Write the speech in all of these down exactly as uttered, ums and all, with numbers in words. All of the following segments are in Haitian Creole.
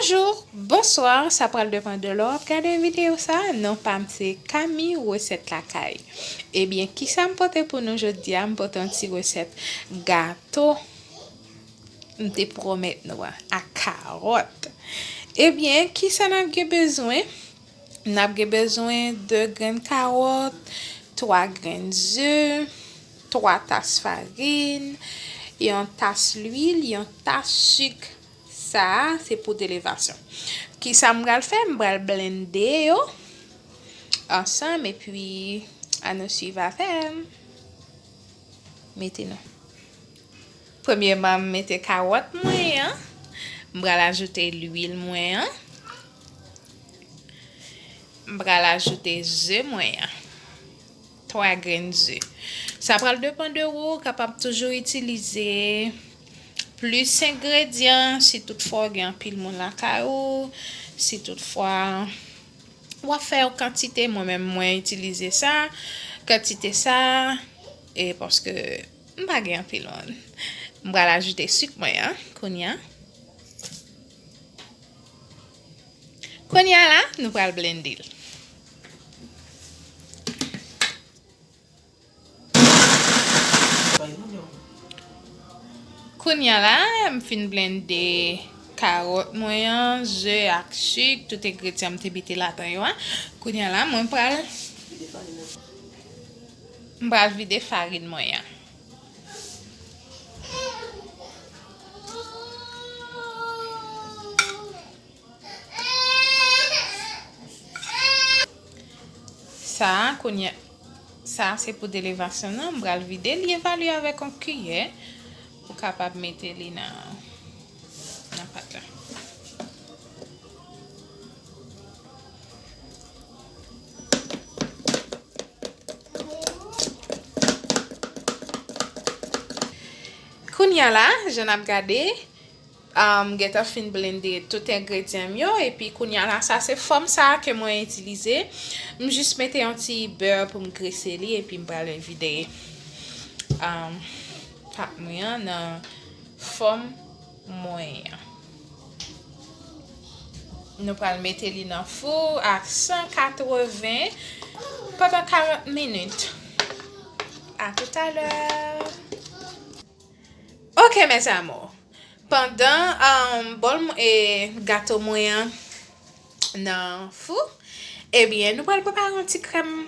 Bonjou, bonswa, sa pral depann de lè w ap gade videyo sa a. Non pa m se Kami, resèt lakay. Ebyen, kisa m pote pou nou jodi a? M pote yon ti resèt gato m te pwomèt nou an, ak kawòt. Ebyen, kisa n ap gen bezwen? N ap gen bezwen de grenn kawòt, twa grenn ze, twa tas farin, yon tas lwil, yon tas sik. Sa a, se poud elevasyon. Kisa m pral fè? M pral blende yo ansanm, epi ann nou swiv avè m. Mete nou. Premyèman, m mete kawòt mwen an. M pral ajoute lwil mwen an. M pral ajoute ze mwen an. Twa grenn ze. Sa pral depann de ou, ou kapab toujou itilize plis engredyan si toutfwa w gen anpil moun lakay ou, si toutfwa w ap fè yon kantite, mwen menm mwen itilize sa, kantite sa, e paske m pa gen anpil moun. M pral ajoute sik mwen an, kounye a. Kounye a la, nou pral blende l. Kounye a la, m fin blende kawòt mwen an, ze ak sik, tout engredyan m te mete ladan yo a. Kounye a la, mwen pral, m pral vide farin mwen an. Sa a, kounye a, sa a se poud elevasyon nan, m pral vide l, evalye avèk yon kiyè pou kapab mete li nan, nan pat la. Kounye a la, jan n ap gade, m gentan fin blende tout engredyan m yo, epi kounye a la, sa se fòm sa a ke mwen itilize. M jis mete yon ti bè pou m grese li, epi m pral vide, um, pat mwen an nan fòm mwen an. Nou pral mete li nan fou a san katreven pandan karant minit. A toutalè. Ok, mes amours. Pandan, um, bòl mwen, e, gato mwen an nan fou, ebyen, nou pral prepare yon ti krèm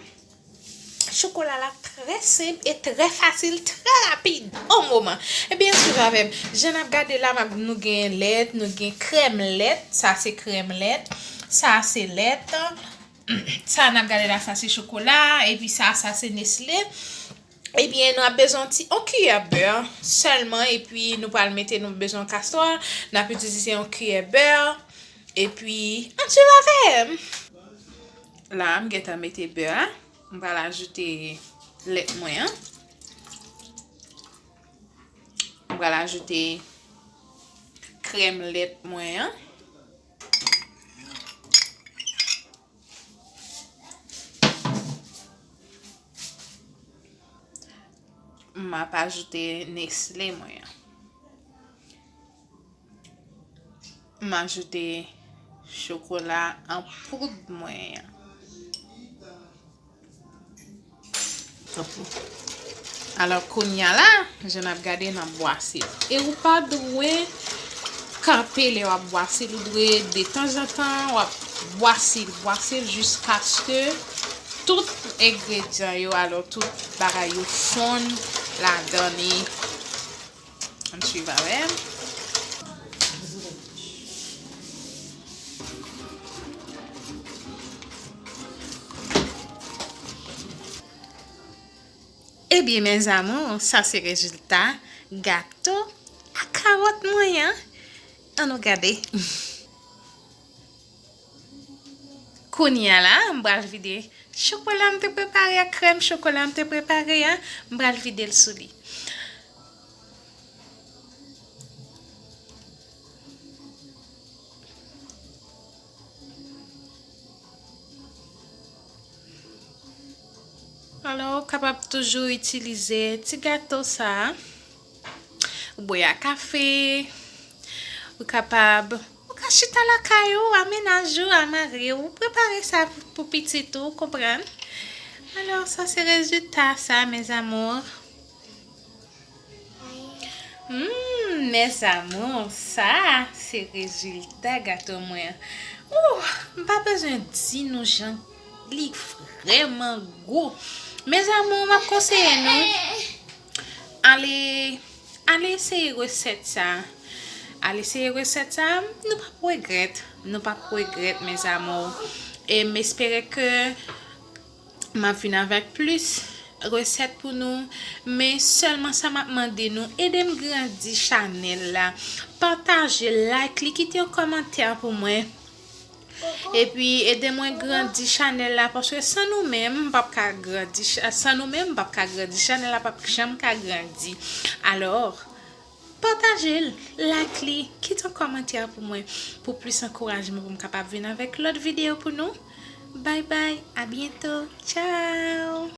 chokola la trè senp e trè fasil, trè rapid, o moman. Ebyen, swiv avè m. Jan n ap gade la, m ap, nou gen lèt, nou gen krèm lèt, sa se krèm lèt, sa se lèt. Sa n ap gade la, sa se chokola, epi sa, sa se Nestlé. Ebyen, nou ap bezwen yon ti, yon kiyè bè sèlman, epi nou pral mete, nou bezwen yon kastwòl, n ap itilize yon kiyè bè, epi, ann swiv avè m. La, m gentan mete bè a, m pral ajoute lèt mwen an. M pral ajoute krèm lèt mwen an. M ap ajoute Nestlé mwen an. M ajoute chokola an poud mwen an. Alò, kounye a la, jan n ap gade, n ap bwase l. E ou pa dwe kanpe lè w ap bwase l, ou dwe detanzantan w ap bwase l, bwase l jiskaske tout engredyan yo, alò tout bagay yo fonn ladan li. Ann swiv avè m. Ebyen, mes amours, sa se rezilta gato ak kawòt mwen an. Ann nou gade. Kounye a la, m pral vide chokola m te prepare a, krèm chokola m te prepare a, m pral vide l sou li. Alò, ou kapab toujou itilize ti gato sa a. Ou bwè a kafe, ou kapab, ou ka chita lakay ou, a mennaj ou, a mari ou, prepare sa pou pitit ou, konprann? Alò, sa se rezilta sa, mes amours. Hmm, mes amours, sa se rezilta gato mwen. Ouh, m pa bezwen di nou jan li vrèman gou. Mes amours, m ap konseye nou, ale, ale eseye resèt sa. Ale eseye resèt sa, nou p ap regrèt. Nou p ap regrèt, mes amours. E m espere ke m ap vin avèk plis resèt pou nou. Men sèlman sa m ap mande nou, ede m grandi chanèl la. Pataje, like li, kite yon kòmantè pou mwen. Epi ede mwen grandi chanèl la, paske san nou menm, m p ap ka grandi, cha- san nou menm, m p ap ka grandi, chanèl la p ap janm ka grandi. Alò, pataje l, like li, kite yon kòmantè pou mwen, pou plis ankourajman pou m kapab vin avèk lòt videyo pou nou. Bye bye, a byento, tchao.